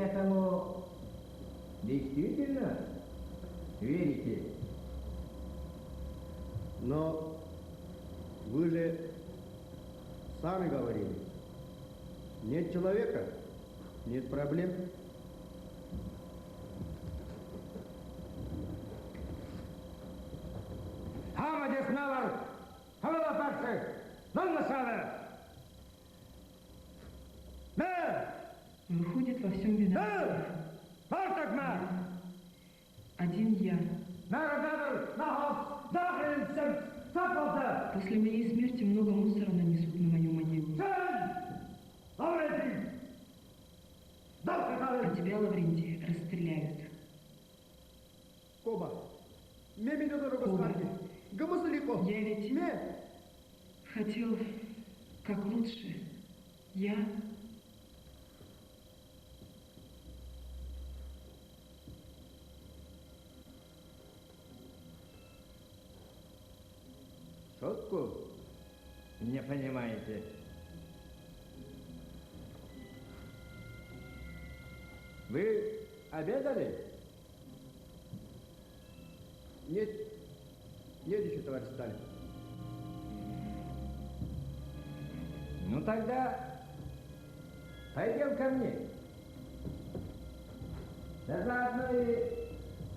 этому действительно верите? Но вы же сами говорили, нет человека, нет проблем. Выходит, во всем виноват. Один я. После моей смерти много мусора нанесут на мою могилу. А тебя, Лаврентий, расстреляют. Коба, Коба, я ведь хотел как лучше. Я... Шутку не понимаете? Вы обедали? Нет, нет еще, товарищ Сталин. Ну тогда пойдем ко мне. Да заодно и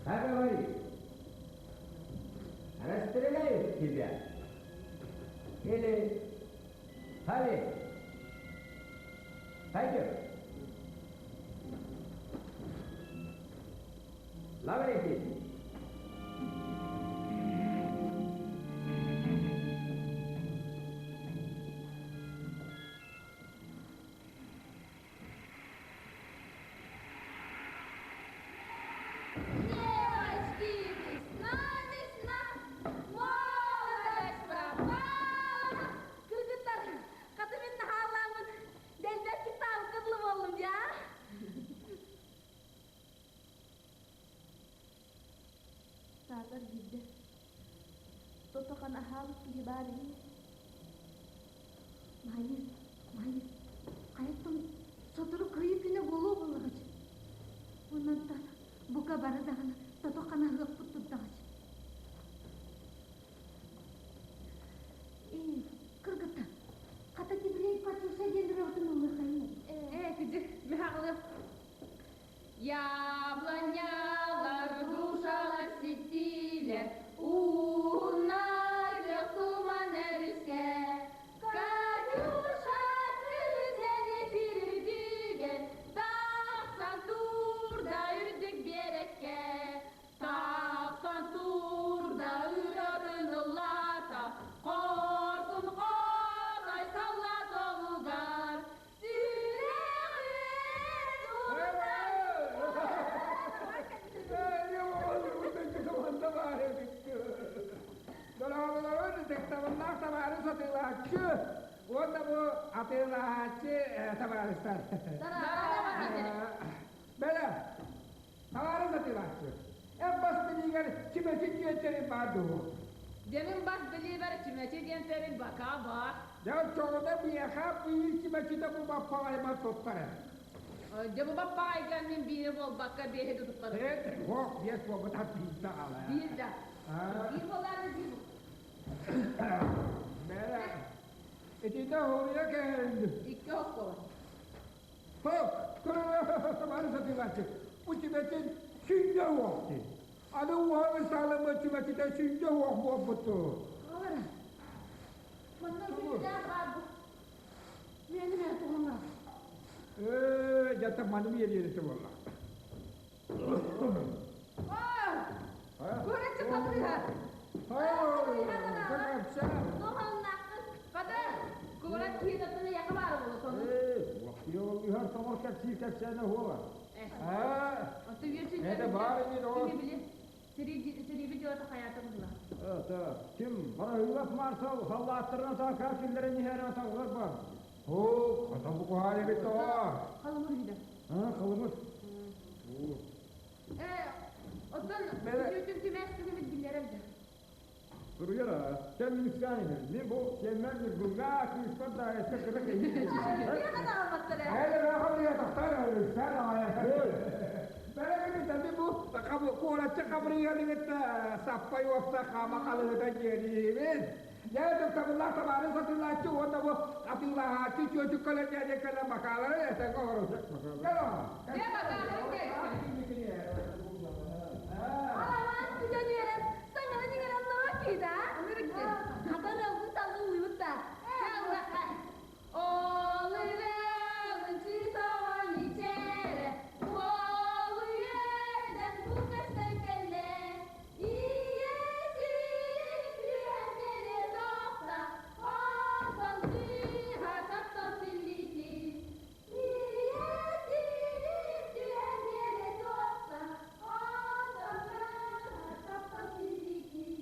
поговорим. Расстреляют тебя или повесят. Пойдем. Лаврентий. Девочки, весна, весна, молодость пропала. Кыргыттар, хата мин наһаалааммын, дэлбэччик таабыкка дылы буоллум дии, а? Саатар биирдэ тото-хана аһаабыт киһи баар ини. Маайыс, Маайыс, хайаттан сотору кыайыы күнэ буолуо буоллаҕыч. Онон бука бары даҕаны тото-хана аһыахпыт турдаҕыч. Ээ, кыргыттар, хата тибилей Катюша диэн ырыабытын ыллыаххайын. Ээ, кыдьык, миһаҕалыах. Яблонялар грушалар ситтилэр, ууннар туман өрүскэ. Катюша күзэни пирдүгэр, тахсан турда үрдүк биэрэккэ. Тахсан турда ырыатын ыллата, хорсун хотой саллаат олугар. Уонна бу атыылаһааччы табаарыстар. Бэлэ, табаарыс атыылааччы. Эн бас билиигэр чүмэчи диэн баар дуу? Дьэмин бас билиибэр чүмэчи диэн тэрил бака баар. Дьэ оччоҕуна миэхэ биир чүмэчитэ бу баппаҕайбар туттар. Дьэ бу баппаҕайга мин биири буолбакка биэһи да туттарым. Эт, ох, биэс буолбутар биир да аҕала. Биир да. Биир буолаары биир. Бэлэ, итиннэ хоруйа кэһэллим. Икки ох буолар. Хоп, табаарыс атыылааччы, бу чүмэчин сүнньэ уох дии. Аны уоһа ысаалыммыт чүмэчитэ сүнньэ уох буолбуту. Аҕалара, манна сүнньүлээх баар бу. Миэнэ мэ туһунна. Ээ, дьата маны биэриэрити буолла. Куораччы хатырыһа. Хата, куорат киһи яха баар буолу сону. Уохтуйа тоҕор кэпсиир кэпсээнэ хуола. Это баар ини доҕор. Сириби дьуота хаята була. Это ким Барахилов маршал халлааттарына таакаа киллэрэн иһэр атаҕар бар. О, хата бу куһаан эбит тоҕо. Халымыр үһүдэ. А, халымыр. Э, оттон бүтүн түмэс түгүмүт биллэрэр да. Суруйар аа. Кэм мин ыксаан иһэбин. Мин бу сиэммэр Ньургуҥҥа кыыспар Даайыска кыра кэһии Куораччы хабырыйаны кытта саппай уопса хаама халыһыта диэриибин. Дьэ, табыллаах табаарын сатыылааччы уонна бу атыылаһааччы чүөчүк кэлэн дьэ кэлэн бакаалары этэҥҥэ олорор. Дьэ, бакааларын кэйсэн. Аламаан күтэн үөрэн, саҥаран иҥэрэн норуот киһитэ, а? Хатан ылбыт талыллыбыт да. Ол үрэҕин чыытаҕын ичээрэ, уол үөрдэн бу көстөн кэллэ. Ийэ сирин түһэн кэлэ тохта, онтон сыыһа таптал силлиитин. Ийэ сирин түһэн кэлэ тохта, онтон сыыһа таптал силлиитин.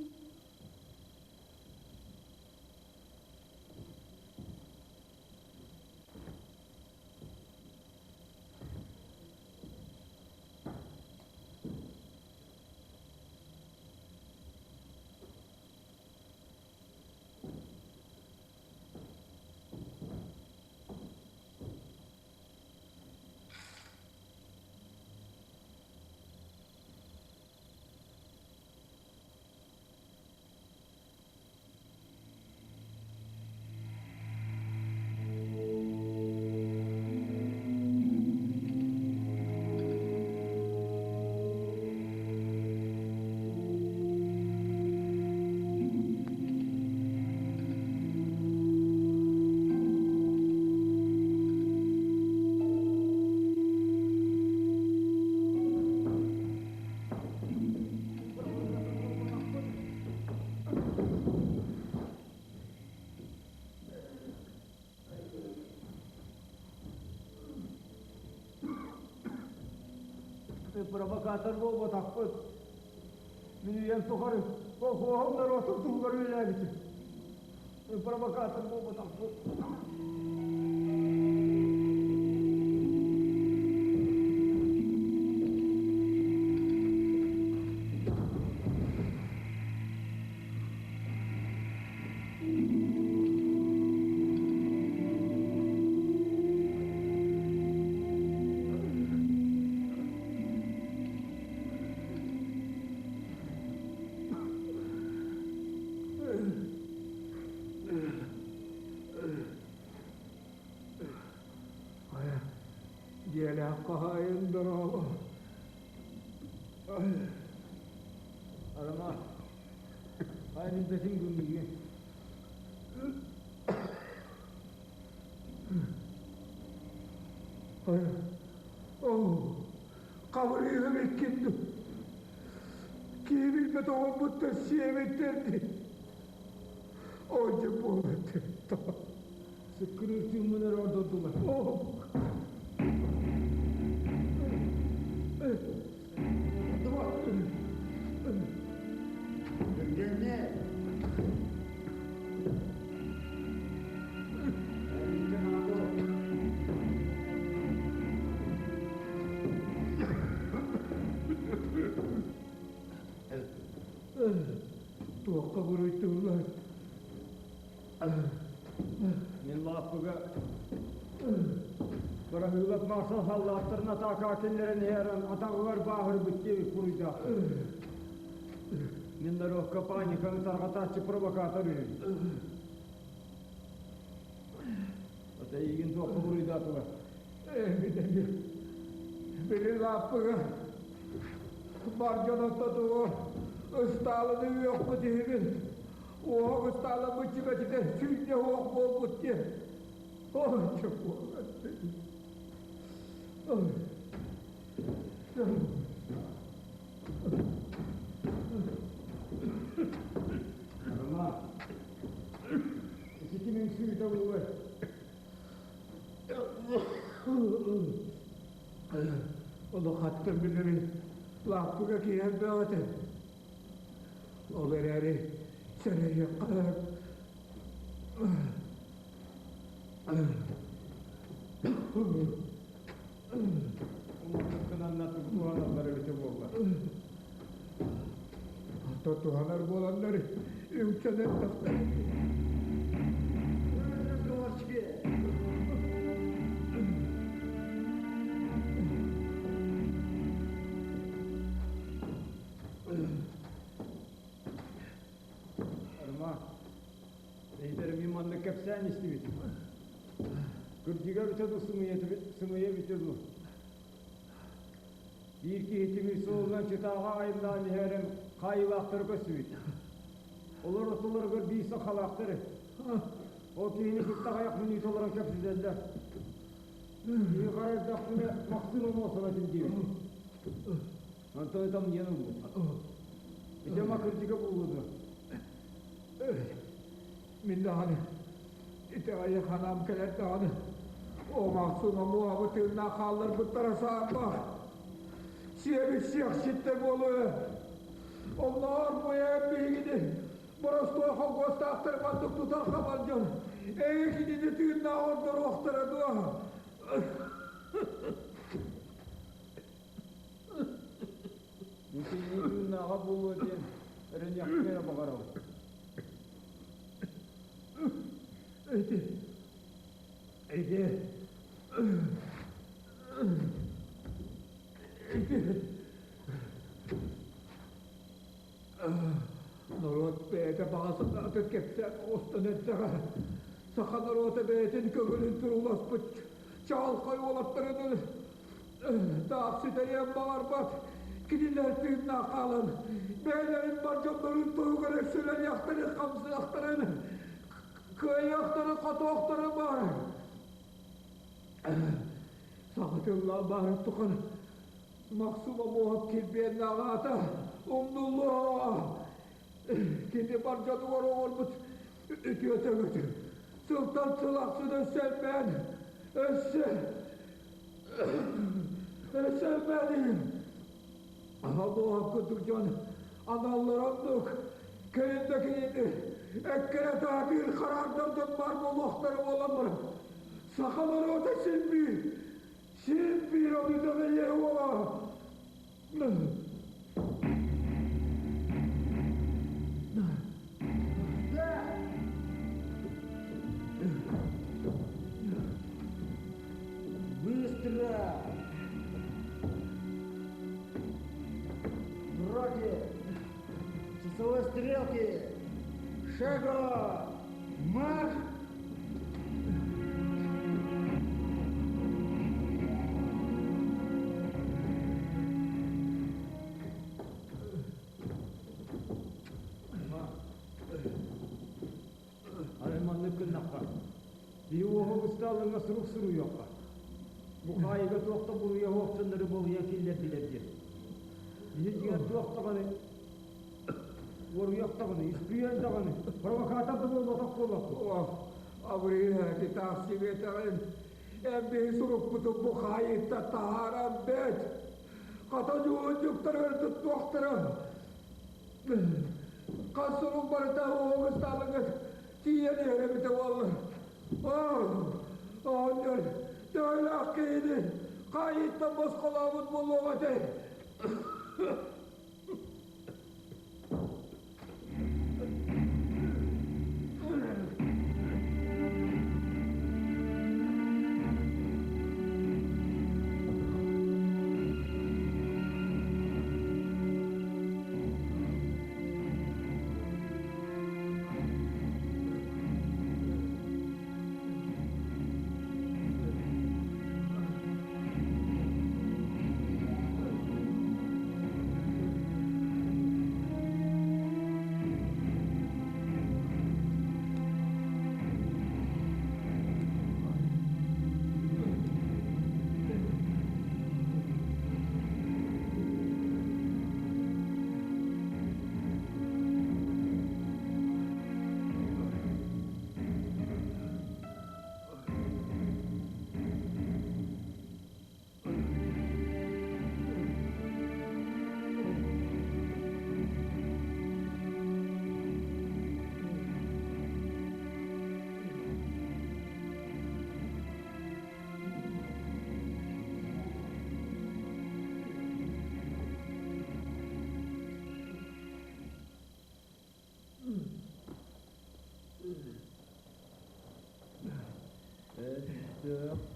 Провокатор буолбатахпыт. Мин үйэм тухары колхоһум норуотум туһугар үлэлээбитим. Провокатор буолбатахпыт. Дьиэлээх хаһаайын дорообо. Арама, ай билбэтин күнгүгүн. Оо, хабырыыһым иккинду. Киһи билбэт оҕоммуттан сиэбиттэрди. О, дьэ буолла Сыккырыыр тыыммын эрэ ордордулар. Түргэнник! Эйигин наада. Туохха буруйдуулар? Мин лааппыга Быраһыылап Марсал саллааттарын атаакаҕа киллэрэн иһэрэн атаҕыгар бааһырбыт диэбит буруйдаах. Мин норуокка паниканы тарҕатааччы провокатор үһү. Ата эйигин туохха буруйдаатылар? Били лааппыга бар дьон ортотугар ыстаалыны үөхпүт иһибин. Уоһук ыстааламмыт чүмэчитэ сүүнньэ уох буолбут диэн. Ой, Арма, ити кимиҥ сүүтэ буолуой? Олохаттан билэрин лааппыга киһи бөҕөтө. Ол эрээри сэрэйиэххэ Уматыккынан туһаналлар эбитэ буолла. Онто туһанар буоланнар үҥсэн эттэхтэрэ. Разговорчики! Арма, эйдэр мин маннык кэпсээн истибитим. Кырдьыга бүтэ дуу, сымыйа бүтэ дуу. Биир киһи тимир суолунан чытааҕа айаннаан иһэрин хаайыылаахтары көрсүбүт. Олор ортолоругар биир сахалаахтары. Ол киһини кытта аҕыйах мүнүүтэ олорон кэпсэтэллэр. Киһи хара эрдэхпинэ Махсыым Омуосов этим диэбит. Онтон ытам диэн ылбыт. Ити ама кырдьыга буолуо дуо? Мин даҕаны итэҕэйэ ханаам кэлэр даҕаны Омахсун омуоһабы тыыннаах хаалларбыттара саарбах. Сиэбит сиэхситтэр буолуо. Оннооҕор бу биһигини боростуой холкуостаахтар маннык тутар хабар дьон эйэ кинини тыыннаах ордоруохтара дуо? Итини тыыннааҕа буолуо диэн эрэниэхпин эрэ баҕарабын. Ити, ити, ити норуот бэйэтэ баҕа санаатын кэпсээн оҕустан эрдэҕэ. Саха норуота бэйэтин көҥүлүн турууласпыт чаҕылхай уолаттарын таах сүтэриэн баҕарбат. Кинилэр тыыннаах хаалан, бэйэлэрин бар дьоннорун туһугар өссөлөниэхтэрин, хамсыахтарын, кыайыахтарын, хотуохтарын баар. Саха тыллаах баарын тухары Махсым Омуоһап килбиэннээх аата умнуллуо. Кини бар дьонугар оҥорбут үтүө төҥөтүн сылтан сыл ахсын өссө элбээн, өссө өссө элбээн Омуоһап курдук дьон аналлара оннук кэлин да кинини эккирэтэ сатыыр хараардар дьон баар буолуохтара буолан баран саха норуота син биир син биир ону итэҕэйиэ уола. Быстро! Броки! Часовой стрелки! Шагом! Марш! Арай маннык гыннахха, биһи уоһу ыстаалыҥҥа сурук суруйуохха. Бу хаайыга туох да буруйа суох дьоннору балыйан киллэрдилэр диэн. Биһи дьиҥэр туох даҕаны уоруйах даҕаны, испиэн даҕаны, провокатор да буолбатах буоллахпыт. Абырыыһа, китаах сибиэтэҕин, эн биһи сурукпутун бу хаайыыттан таһааран бэт. Хата дьуһунньуктарыгар туттуохтара. Хас сурук барыта уоһук ыстаалыгар тиийэн иһэр эбитэ буолла. Оҕонньор, төһөлөөх киһини хаайыыттан босхолообут буолуох этэй?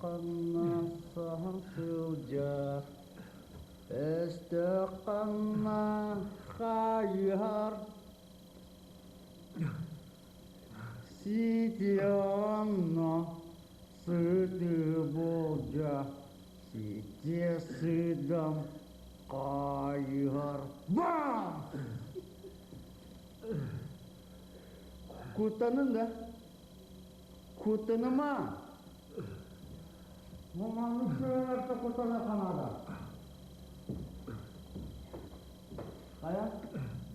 ханна саһан сылдьар, өстөөх ханна хайыһар, сити онно сыты болдьа, сити сыдам хайыһар. Бам! Куттанын да? Куттаныма. Маманнык сыһыанарта куттана ханаада. Хайа,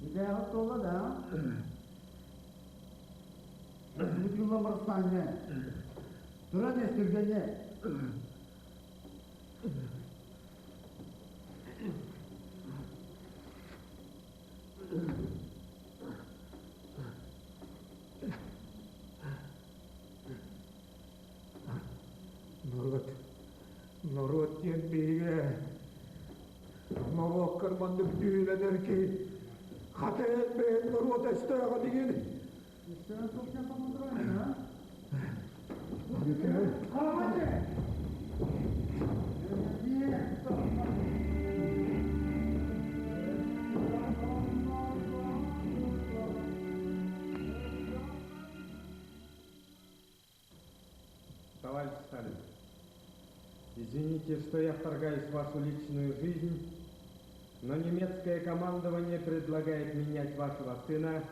идеяҕыт туолла да, Бүтүлла барыстаанне. Туран эстиргене. Норуот, норуот диэн биһиги норуоккар маннык дьүүлэнэр киһи хата бэйэн норуот өстөөҕө дигин. Товарищ Сталин, извините, что я вторгаюсь в вашу личную жизнь, но немецкое командование предлагает менять вашего сына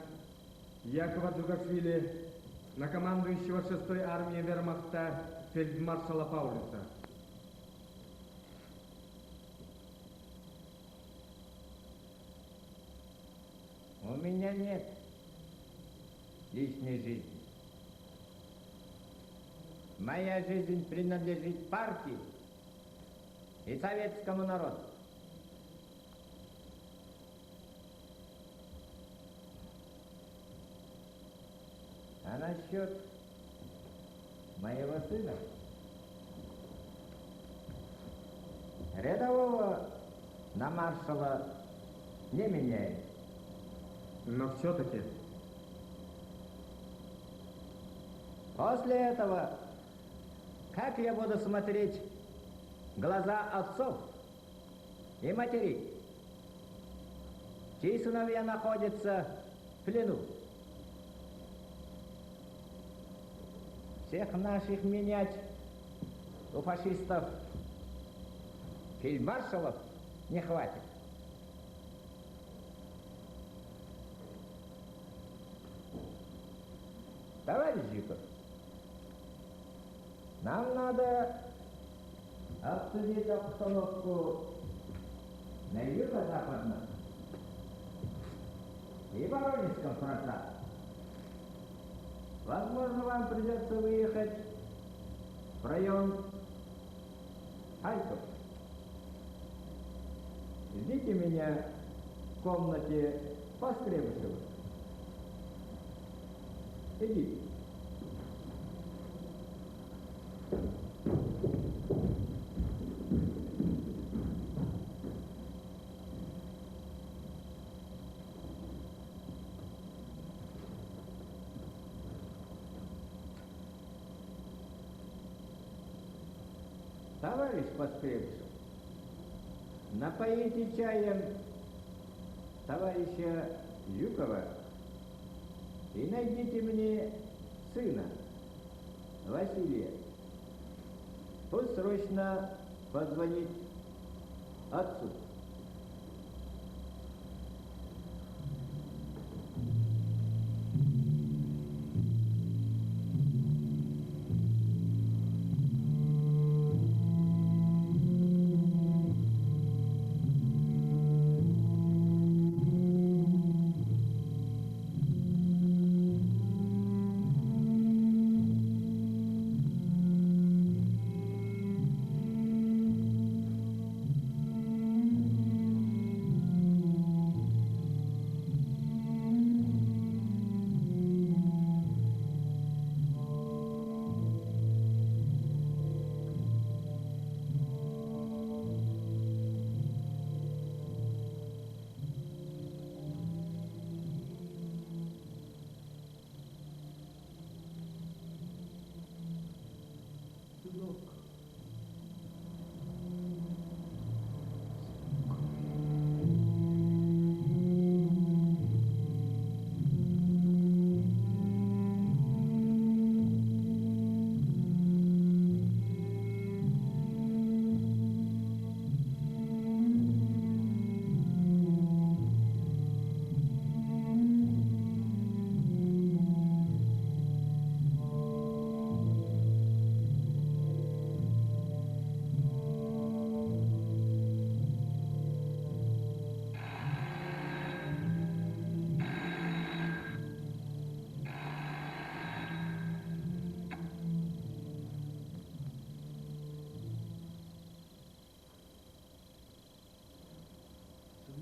Якова Джугашвили на командующего 6-й армией вермахта фельдмаршала Паулюса. У меня нет личной жизни. Моя жизнь принадлежит партии и советскому народу. А насчет моего сына, рядового на маршала не меняет. Но все-таки... После этого, как я буду смотреть глаза отцов и матерей, чьи сыновья находятся в плену? Всех наших менять у фашистов фельдмаршалов не хватит. Товарищ Жуков, нам надо обсудить обстановку на юго-западном и Воронежском фронтах. Возможно, вам придется выехать в район Харьков. Ждите меня в комнате Поскребышева. Идите. Товарищ Поскребышев, напоите чаем товарища Жукова и найдите мне сына Василия. Пусть срочно позвонит отцу.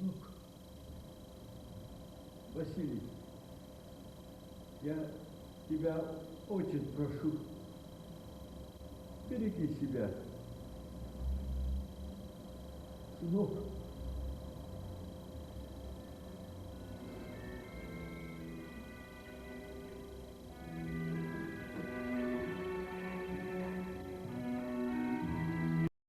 Сынок, Василий, я тебя очень прошу, береги себя. Сынок.